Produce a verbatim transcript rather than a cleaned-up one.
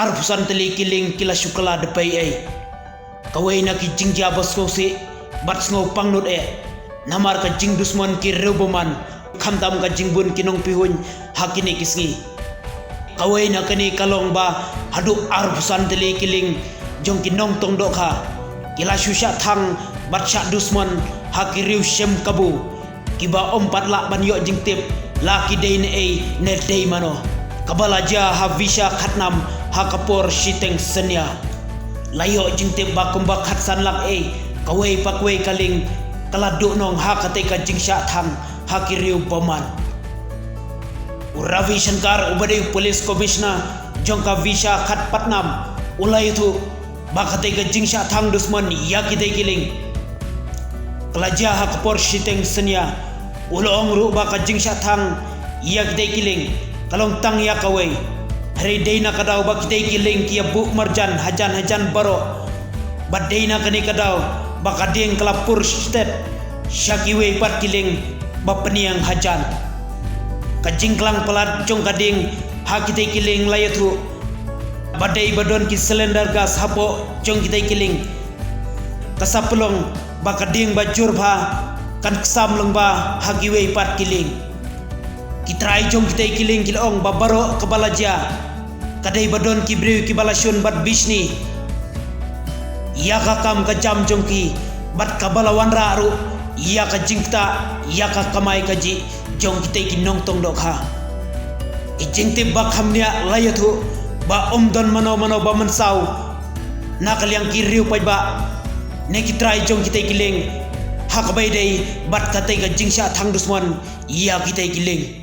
arphew san tylli ki lieng ki la shu kylla da pei ei. Kawei na ki jingjia ba sngewsih bad sngewpang nud eh, namar ka jingdusmon ki riew bymman, khamtam ka jingbun ki nongpihuiñ ha kine ki sngi. Kawei na kane ka long ba haduh arphew san tylli ki lieng jong ki nongtong dohkha ki la shu shah thang bad shah dusmon ha ki riew shem kabu, kiba ym pat lah ban ïoh jingtip la ki dei na ei ne dei mano. Kaba la jia ha Vishakhapatnam ha ka por shiteng synñia, la ïoh jingtip ba kumba khatsan lak ei, kawei pa kawei ka lieng ka la duhnong ha katei ka jingshah thang ha ki riew bymman. U Ravi Shankar, uba dei u Police Commissioner jong ka Vishakhapatnam, u la ïathuh ba katei ka jingshah thang dusmon ïa kitei ki lieng ka la jia ha ka por shiteng synñia. U la ong ruh ba ka jingshah thang ïa kitei ki lieng ka long tang ïa kawei, hynrei dei na ka daw ba kitei ki lieng ki ïa buh marjan hajan hajan baroh, ba dei na kane ka daw ba ka dieng ka la pur stet sha kiwei pat ki lieng ba pynïeng hajan. Ka jingklang palat jong ka dieng ha kitei ki lieng la ïathuh ba dei ba don ki cylinder gas hapoh jong kitei ki lieng, ka sa pynlong ba ka dieng ba jur bha kan ksam lyngba ha kiwei pat ki lieng. Ki trai jong kitei ki lieng ki la ong ba baroh kaba la jia ka dei ba don ki briew kiba la shun bad bishni ïa ka kam ka jam jong ki, bad kaba la wanrah ruh ïa ka jingktah ïa ka kamai kajih jong kitei ki nongtong dohkha. Ki jingtip ba kham bniah la ïathuh ba ym don mano mano ba mynsaw na ka liang ki riew paidbah ne ki trai jong kitei ki lieng ha kaba ïadei bad katei ka jingshah thang dusmon ïa kitei ki lieng.